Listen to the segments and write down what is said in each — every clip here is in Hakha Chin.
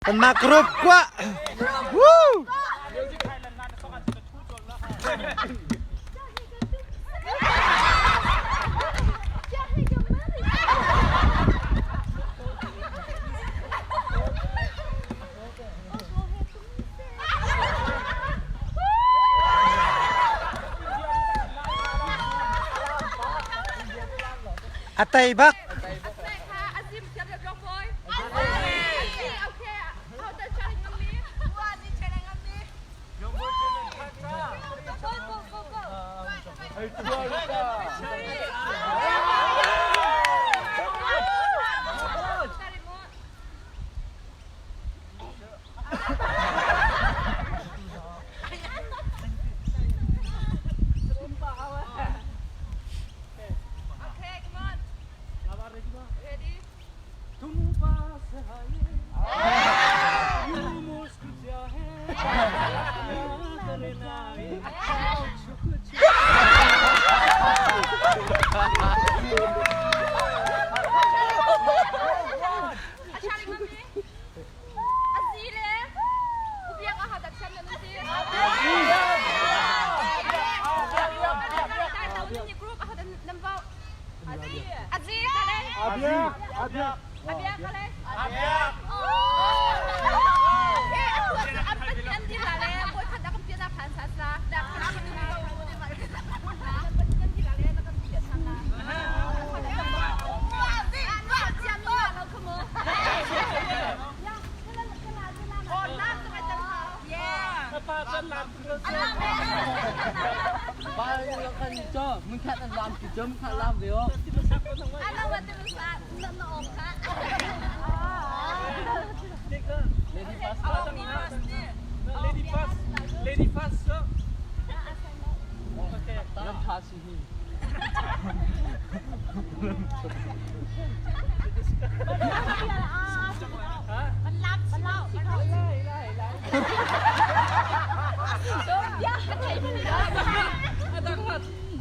Kanmah group kuah. Woo! A tei bak.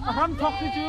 A hram thawk ti cu.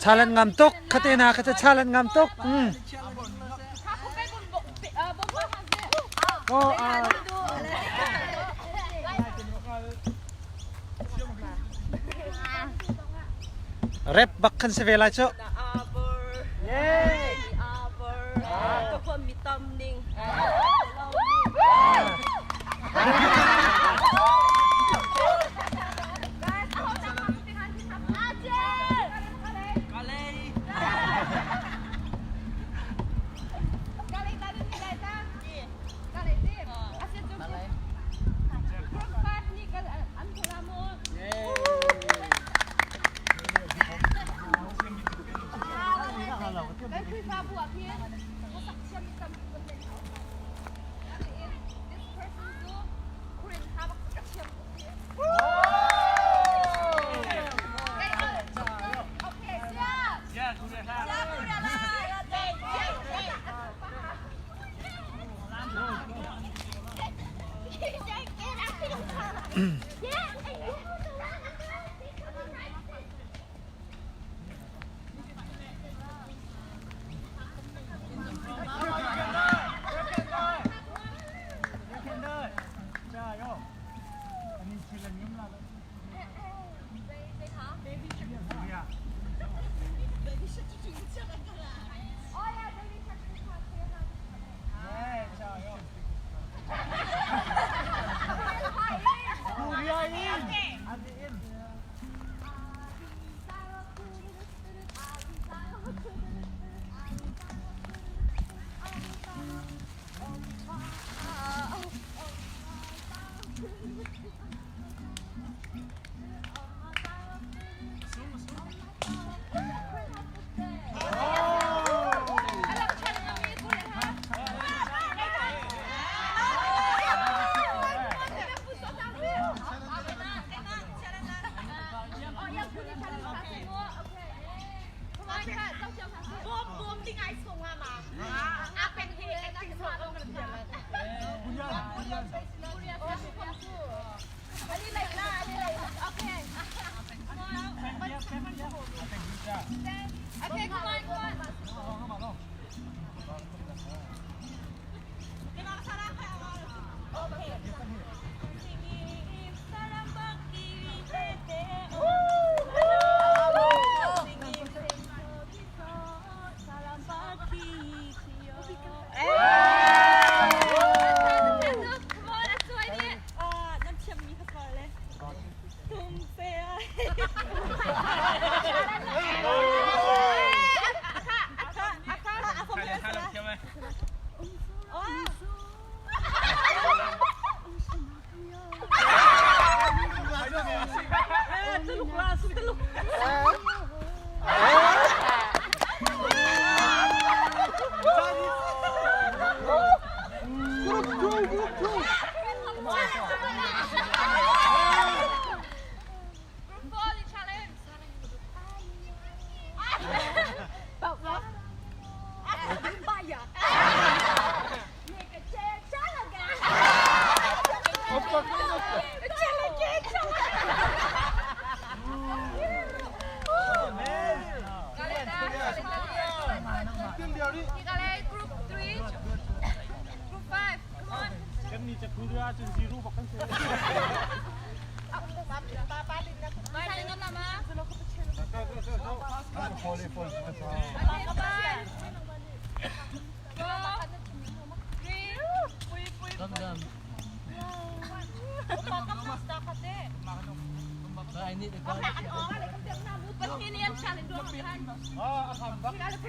Chalan ngam tuk khate na kha chalan ngam tuk. Mm. Oh, uh, Rap bak khan si ve lai cu.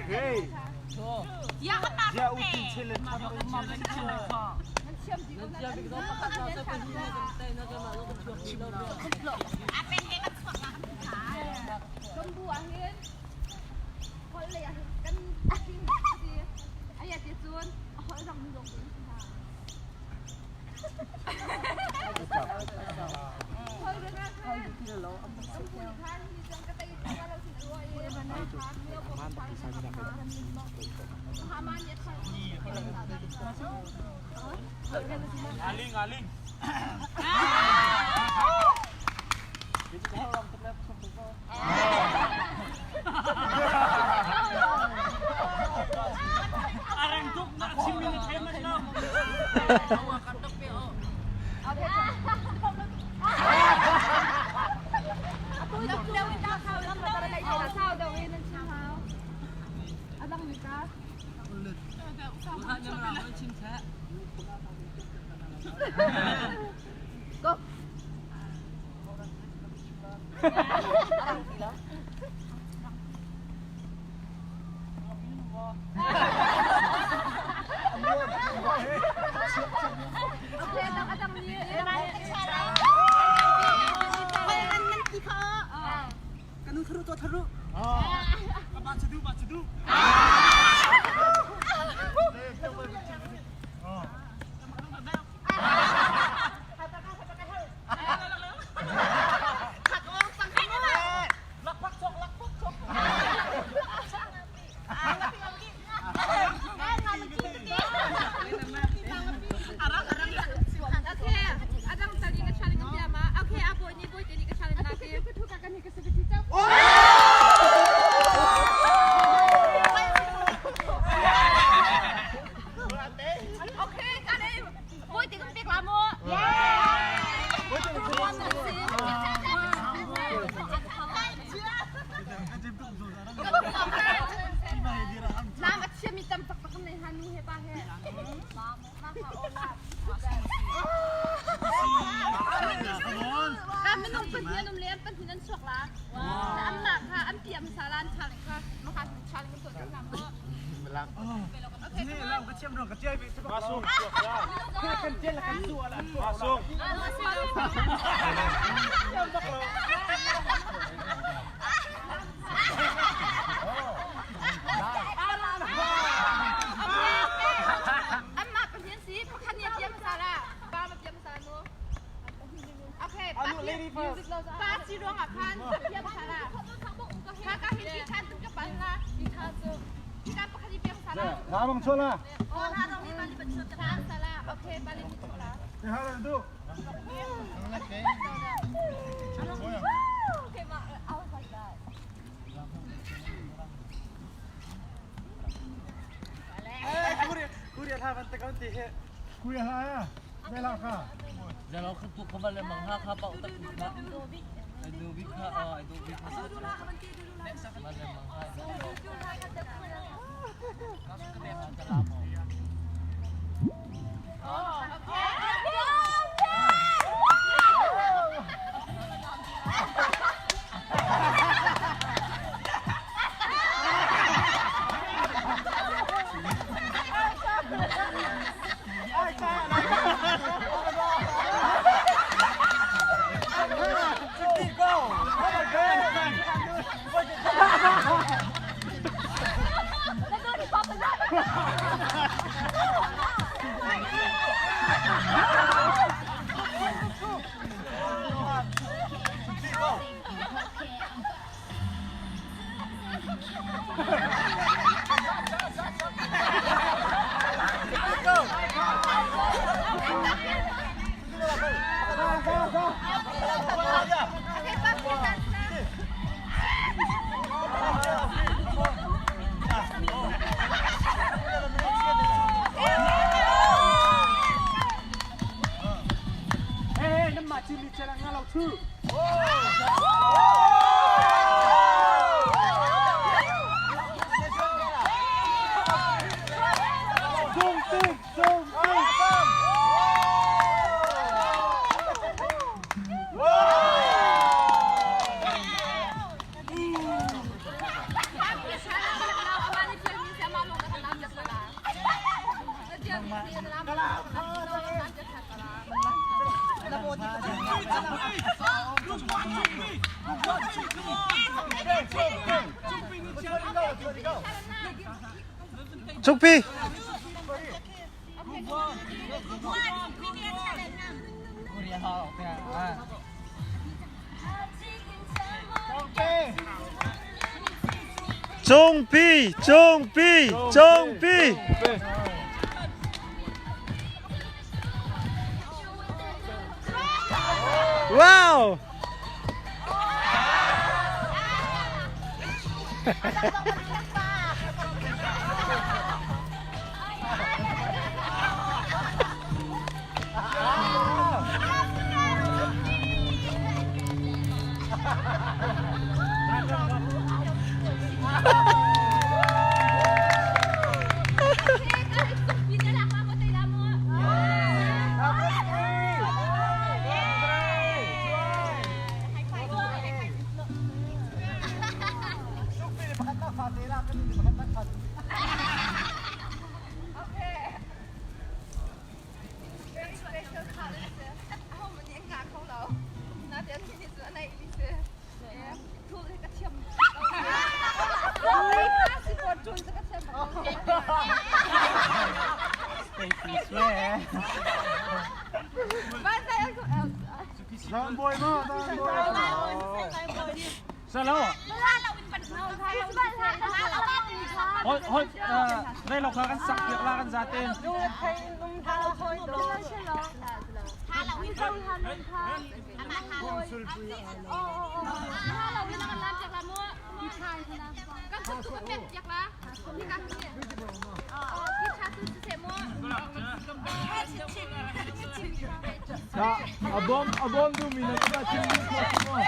Hey. Zia u tin chelen Aling aling. Arang tuk na chimmi na thei man lo. Go. Kanu tharu to tharu. Ba chadu ba chadu. 拿梦错了。Cungpi. Cungpi, cungpi, cungpi. Wow! Hoi hoi đây lộc kan sak piak la kan zaten. A bom duhmi na ka chim duh khawh si maw?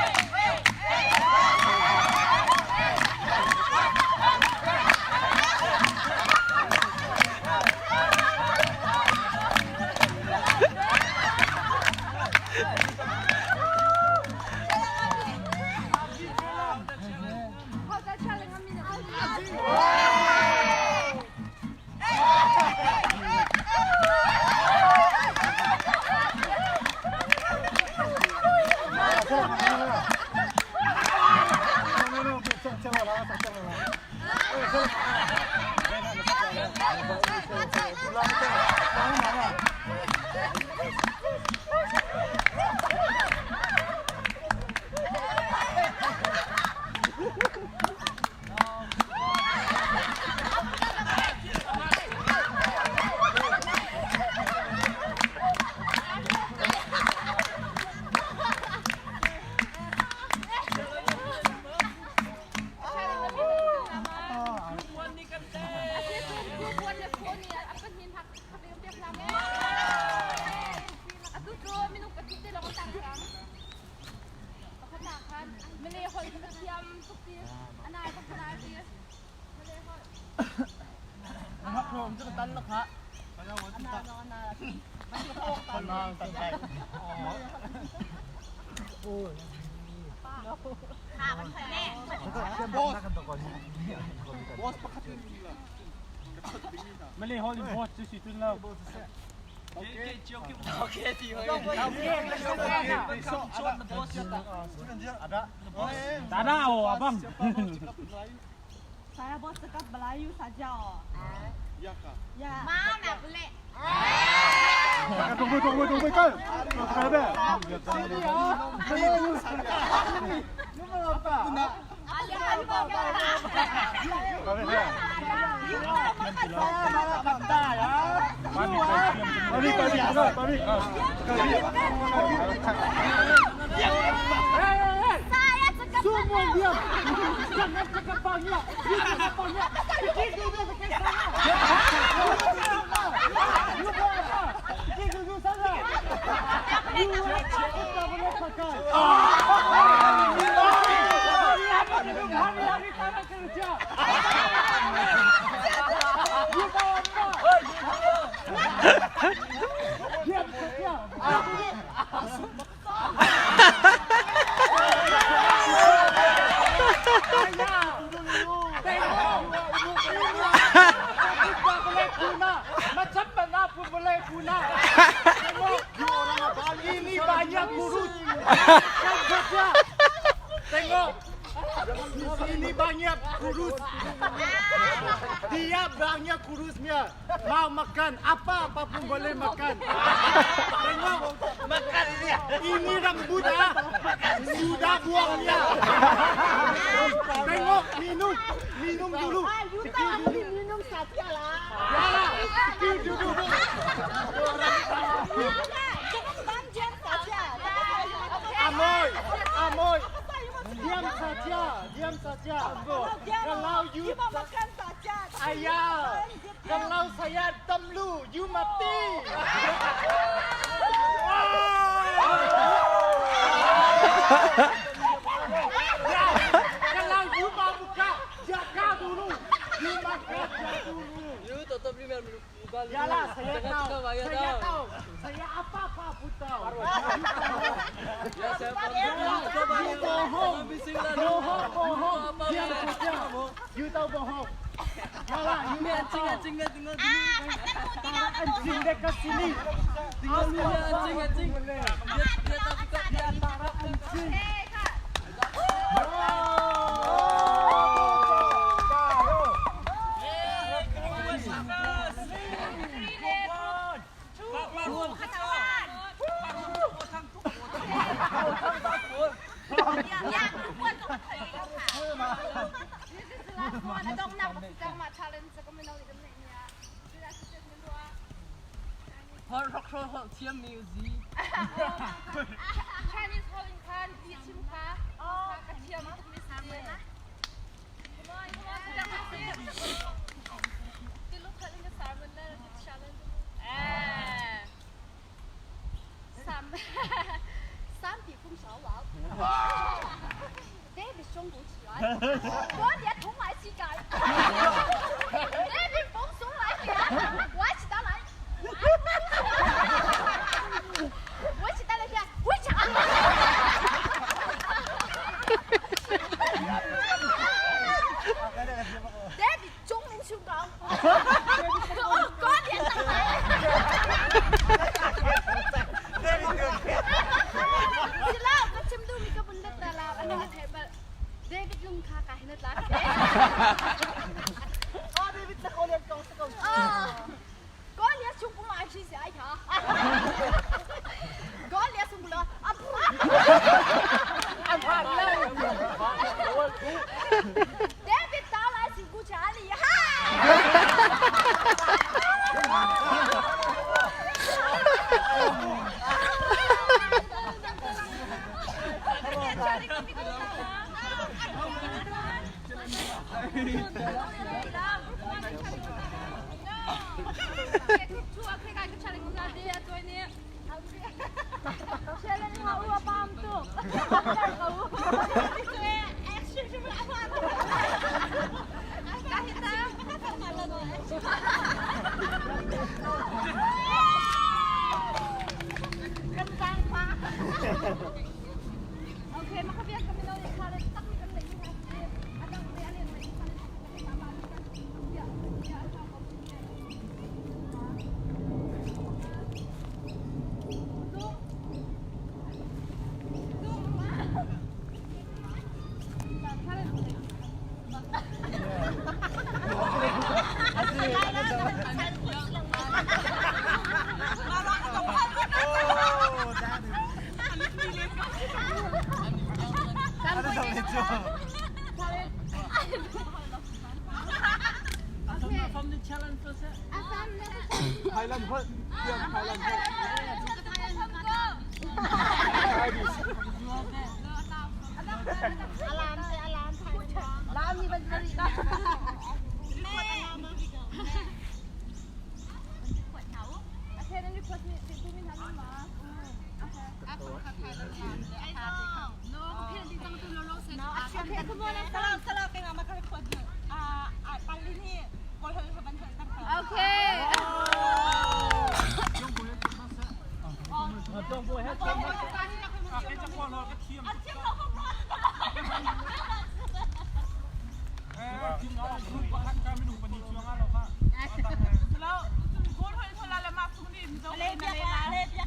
Malay hol in boss cu si tun lo. Dada o abang. Saya bos cakap Melayu saja oh. Ya kah? Ya. Mana boleh? Tunggu, tunggu, tunggu, kan? Balik, balik, balik. Saya cakap Semua diam. Jangan cakap banyak. You cakap banyak. Fikir dulu fikir sana. You buat apa? Fikir dulu sana. You tak boleh pakai. Hari apa minum hari-hari tak nak kerja. You tahu apa? Diam saja. Macam mana pun Makan saja. Tengok. Ini banyak kurus. Dia banyak kurusnya. Mau makan apa-apa pun boleh makan. Tengok. Makan ini. Ini rambut ah. Sudah buangnya. Tengok minum. Minum dulu. You tahu aku ni minum saja lah. Ya lah. Fikir dulu. Jangan banjir saja. Amoy, Amoy. Diam saja, diam saja. Kalau you You mau makan saja. ayah, kalau saya temlu, you mati. Ya, kalau you mau buka, jaga dulu. You makan jaga dulu. You tetap beli muka lu. Ya lah, saya Jangan tahu. suka bayar Saya tau. tahu. Saya apa-apa pun tahu. Ya saya pun. You bohong. Bising lah. Bohong, bohong. Apa Diam saja. You tahu bohong. Ya lah, you Ini anjing anjing tinggal dulu. Anjing dekat sini. Tinggal dulu ya anjing anjing. Dia dia tak suka dia Antara anjing. Chinese holding card, Chim kha, ka thiam tuk mi si. Come on, come on, come on. Tilu kha ling sarman la challenge. Eh. 三三比分手话，你别中国起来，我哋同埋世界，你别放松来嘅，我一起打来，我一起打来嘅，我抢。你别中超讲，我嗰啲得嚟。 Sila, macam tu mereka benda dalam anak hebat. David Lung kakak hinat lah. Ah, David 那个讲这个。 Ah, kau lihat cukup macam si ayah. Kau lihat semula. Apa? David tahu lah si kucing ni. Ha. Okay, makabiyak kami na ulit challenge. Tak mi kami lagi kasi. Atang may alin may challenge kami tama Ya, ya, From the challenge first. Thailand เพิ่นเที่ยว Thailand เพิ่น Malaysia, Malaysia.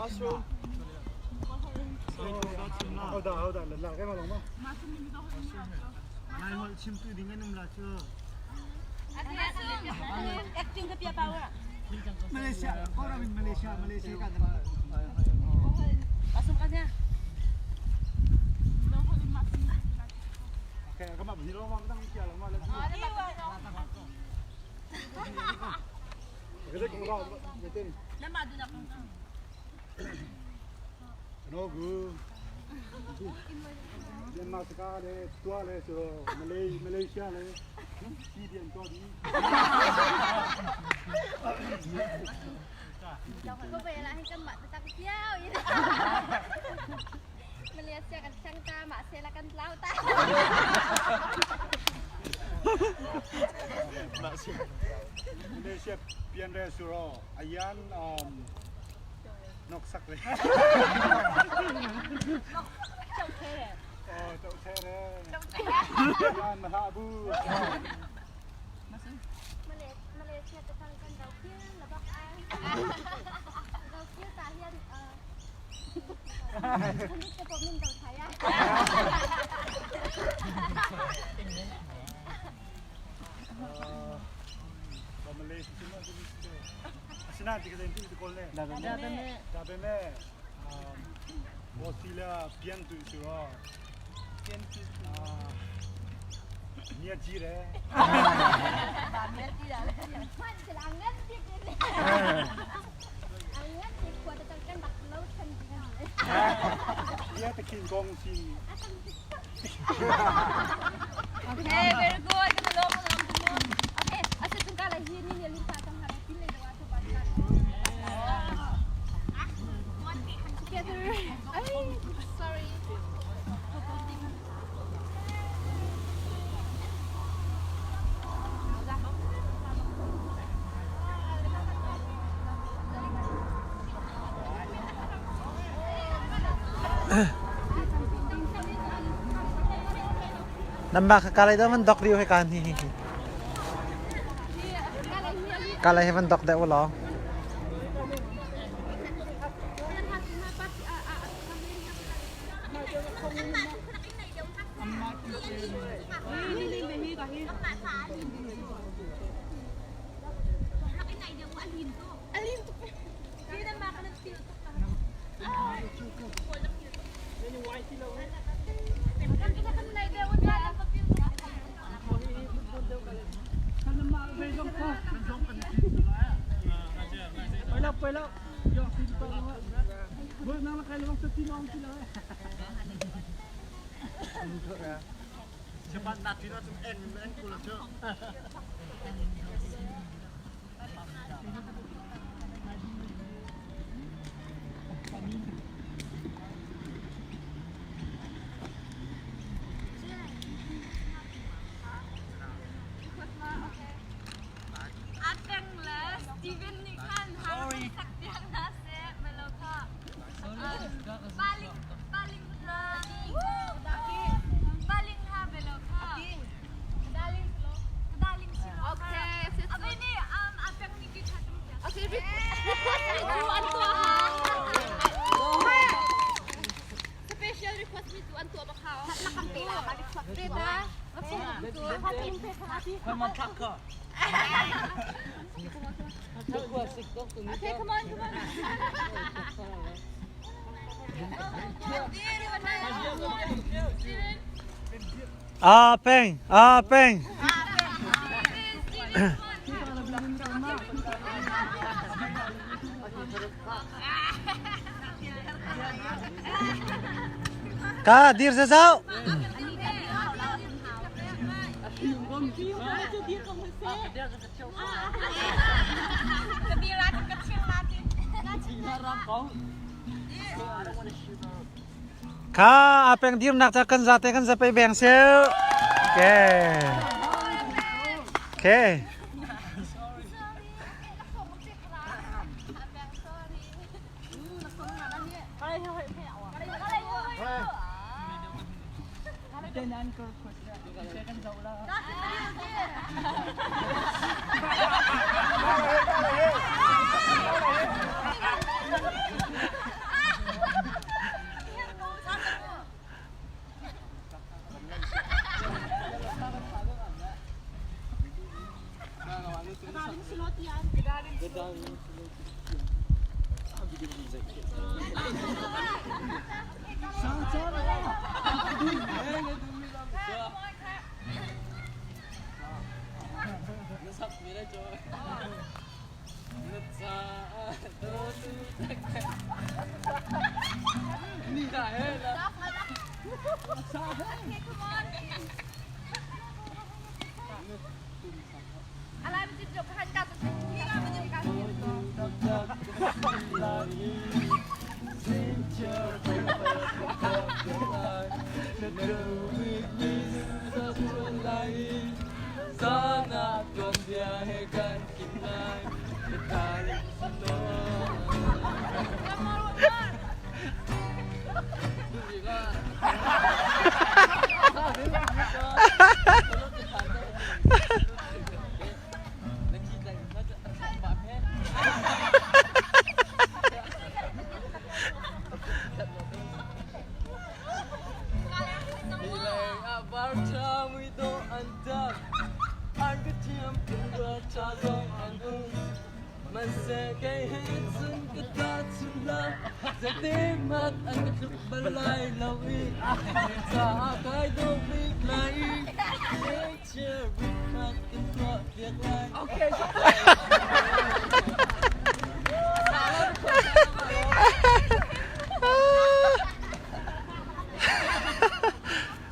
Mushroom. Acting ka pia power. Malaysia, orang in Malaysia, Malaysia kan. Masuk kan ya? ကျွန်တော်ကမြန်မာစကားလည်းတွားလဲဆိုတော့မလေးမလေးရှားလည်းကြီးပြန်တော့ပြီ Ko ba lah kan mak tetap piau. Malaysia kan sang ta mak sela kan lau ta. မလေးရှားပြန်ရဲဆိုတော့အယန်အမ်နอกสักเลย ကြောက်ခဲတယ် အော်တော့ထဲတယ်အယန်မဟာဘူး Malaysia tetang kan dau piau lebak ai. Dau piau ta hian eh. Kami ke pomin dau saya. အာမလေးရှားမှာဒီအစနာဒီကတဲ့ဒီကိုလဲဒါပေမဲ့ဒါပေမဲ့အာဘောစီလာပြန်တူဆိုတော့ပြန်တူအာမြက်ကြီးတယ် ဗာမြက်ကြည့်တာလေ Man selangan dia kene. Angan dia kuat tetang kan bak laut kan dengan. မြက်တခင်ကောင်းစီ Okay very good ကလုံးလုံးလုံး Okay, asa tunggal hi ni ni linta tang harap pilih dua tu pasal. Together. Ay, sorry. Namba ka kalai da man dok riu he kan hi hi hi. Kalai he man dok da wo lo. Ateng le Steven ni khan har sak tiang na se melo kha baling baling la baling ha melo kha daling daling si Okay abe ni um ateng ni ki khatum Okay, request me to antu ha. Special request me to antu ba kha Nakam pela ma request Beta Okay come on come on Ah peng, ah peng. Ka dir za zau. Ka apeng dir nak cha kan za te kan za pe beng sel. Okay. Okay.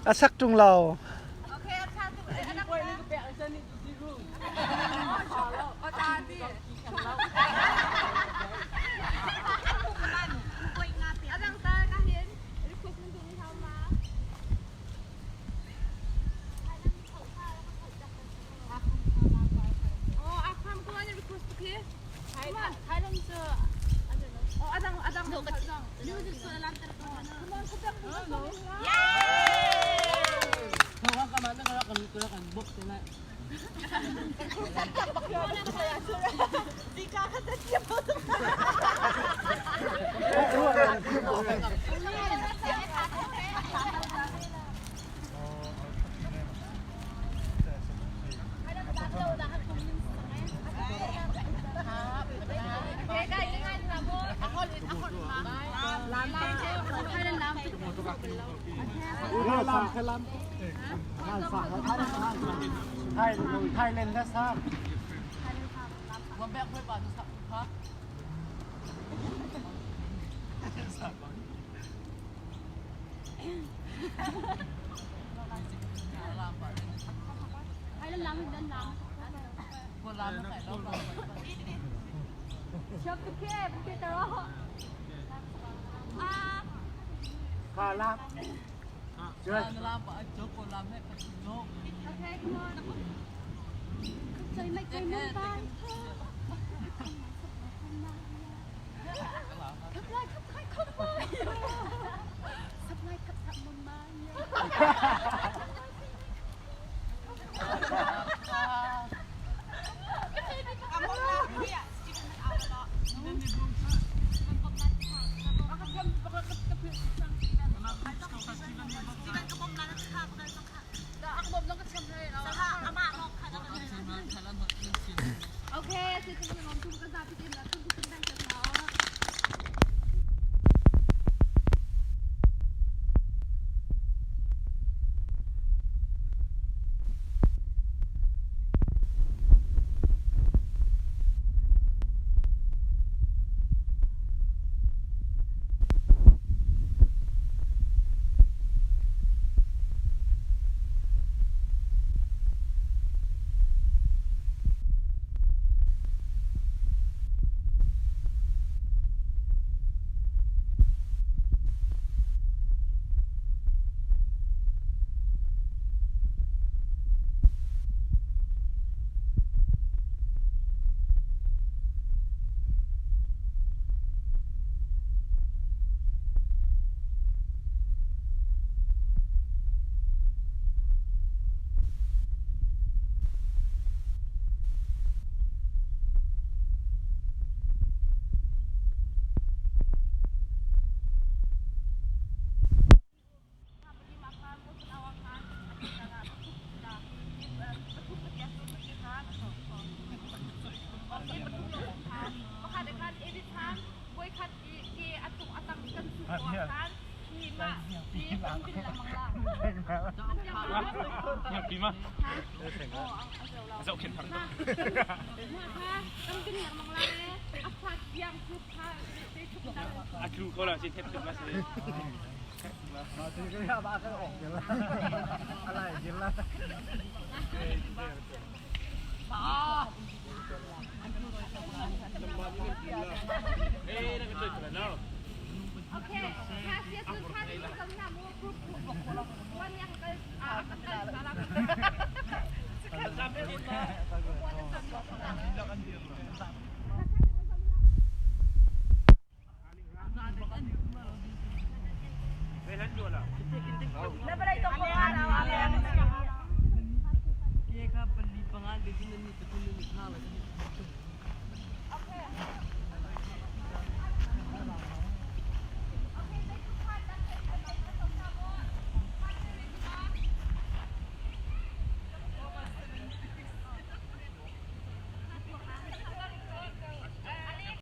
A sak ṭung lo. Thailand na sa.